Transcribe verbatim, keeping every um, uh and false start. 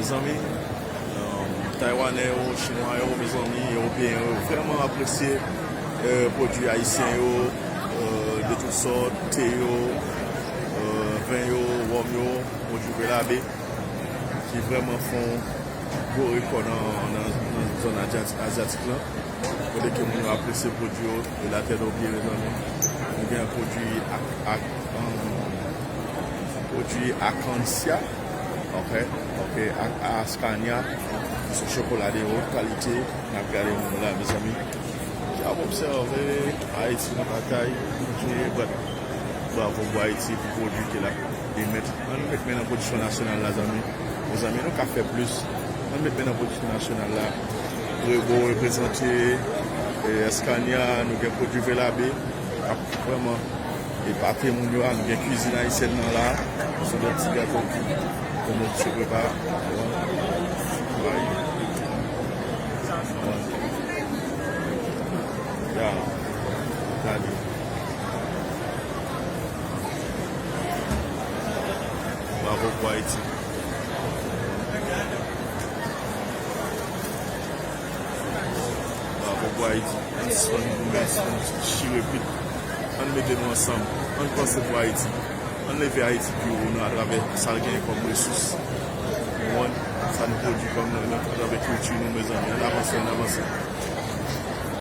Zanmi, um, Taywanè yo, Chinwa yo, mezanmi, Ewopeyen yo vrèman apresye, euh, pwodui ayisyen yo, euh, de tout sòt, te yo, euh, ven yo, wòm yo, pwodui Velabe, ki vrèman fè yon gwo rekò nan, nan, nan zòn azyati-, azyatik lan. Kote ke moun yo apresye pwodui yo, e la tèt o pye, mezanmi. Nou gen pwodui ak, ak, um, pwodui Akansya, ok, ok, ak Askanya, ki se chokola de wot kalite. N ap gade moun la, mezanmi. N ap obsève Ayiti nan batay, Bondye, bra-, bravo pou Ayiti, pou pwodui ke l ap emèt. Ann met men nan pwodiksyon nasyonal la, zanmi. Mezanmi, nou ka fè plis. Ann met men nan pwodiksyon nasyonal la. Rebo reprezante, e, Eskanya, nou gen pwodui Velabe, k ap vrèman epate moun yo a. Nou gen kwizin ayisyèn nan la, se de ti gato ki, ke nou se prepare. Bay. Ya, gade. Bravo pou Ayiti. Bravo pou Ayiti. Ann sispann goumen, sispann chire pit. Ann mete nou ansanm. Ann panse pou Ayiti. Ann leve Ayiti pi wo nan atravè sa l genyen kòm resous. Ou konprann? Sa nou pwodui kòm nan, nan, atravè kilti nou, mezanmi. Ann avanse, ann avanse.